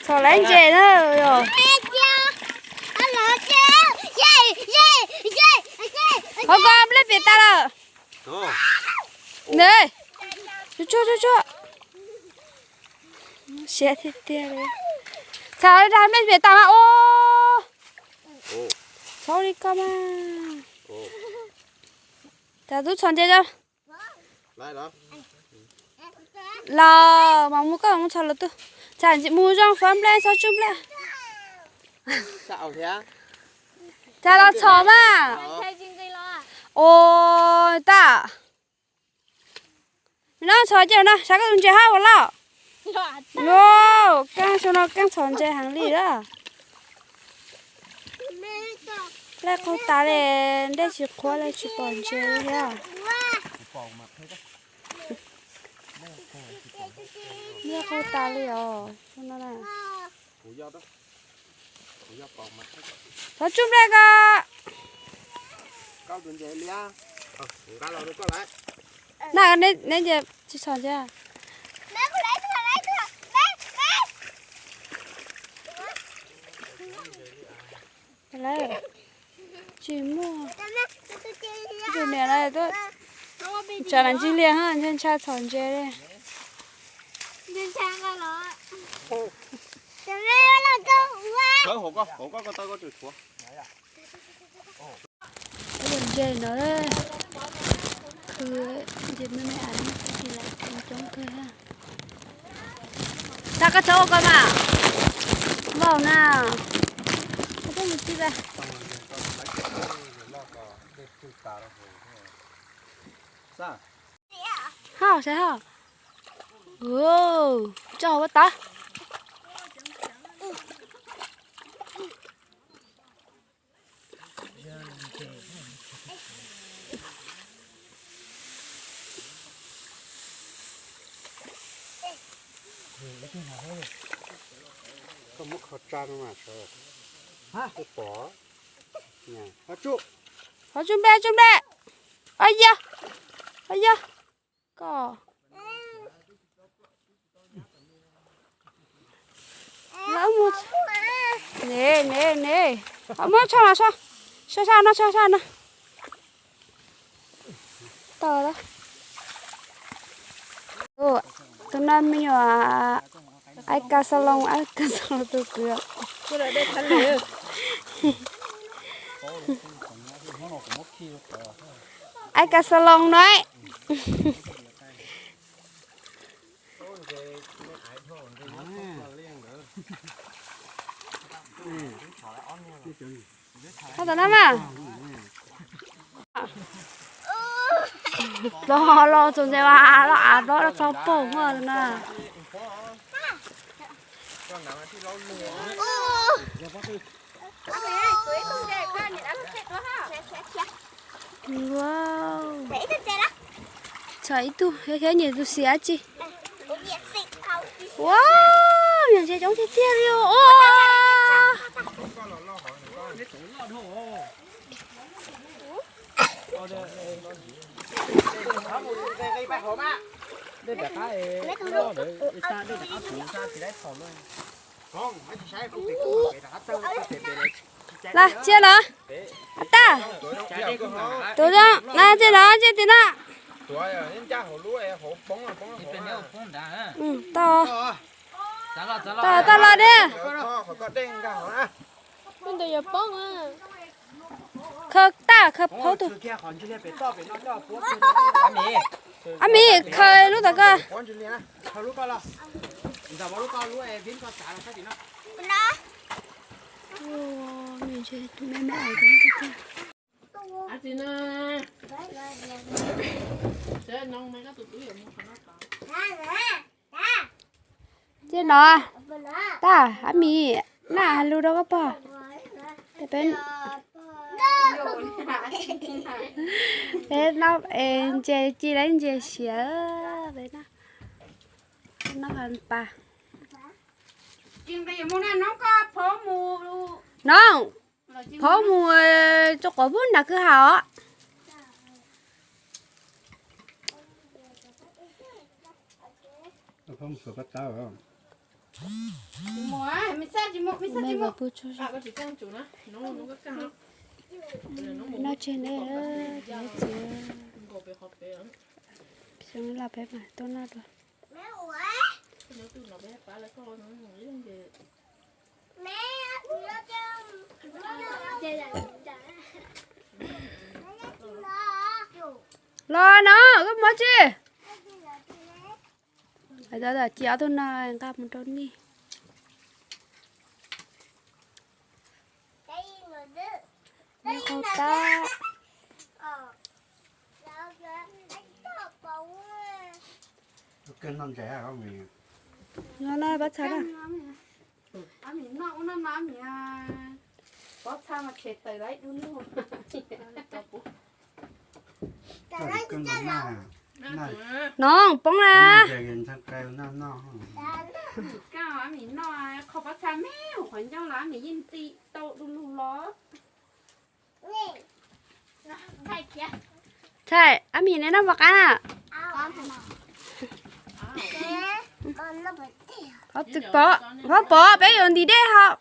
Txhom laiv ntses na yog. Hov ko nplej piam tas lawm. Tsuag tsuag tsuag. Siab tiag tiag li. Txhom li dag nplej piam tas mas ua. Txhob li koj mas. Cas tub txhom ntses os. Los mas mus koj mus txhom lwm tus. Tsam mus zoo fab nplej txhob tsuj nplej. Tsam los txhom mas. Ua tag. No txhom cia no sav koj tus ntses hab ua loj. Kaab sau no kaab txhom ntses heev li lawm. Laj qaug tas li, dej tsis qhuav li tsis pom ntses li thiab. Laj qaug tas li os. Txhob tsuj nplej ko. Na, neb ntses tsis txhom ntses. Tsis muaj. Tus niam lawv tuaj tsav nas ntsis liaj ha, ntshai ntshai txhom ntses li. Ntses no, khw ntses me me as coob kawg. Tag koj txhob ua ko mas. Npaum na. Koj twb mus tib hab saib hab. Tso hauv ua tau. Koj muab kho tsa no mas sawv, pom. Ho tsuj nplej, tsuj nplej. Au yog, au yog, koj. Ne ne ne, muab tsho los, tsho sab no, tsho sab no. Tau lawm. Tus no me nyuam Aib Kab Xab Loos, Aib Kab Xab Loos tus kwv. Aib Kab Xab Loos no. Tau tom no mas. Los los txaus ntses mas los av los txog pom no. Txhom ib tug thiab nyiam tus xiav tsi. Ua, me ntses coob tiag tiag li os. Los cia los. Tag. Tus zoo na, cia los cia tim no. Tau, tau, tau los ne. Khaws tag, khaws phaub tus. Ab Mim, khaws lub tom ko. Cia no, tag, Ab Mim, na hais lus rau koj pog. Peb, peb noj ntses ci lawm, ntses siav, peb noj, noj pas. No, phaub mus tso quav pub nram kwj ha os. Mus, mus, mus, mus, mus. Noj tseg ne, txiv. Xyoo loj peb mam tuaj noj dua. Los no, koj mus tsi? Cia ob tug no nqa mus rau nej. Qhau tab. No na, pob txha na. Pob txha mas tshem tawm lawm ib dub lug. No poob na. Koj, ab mis noj qhov pob txha me qhov ncauj los ab mis yeej nti tau du lug los. Txhais, ab mis neb noj puas qab na? Qhov txwm pov, qhov pov peb yuav ntim dej hos.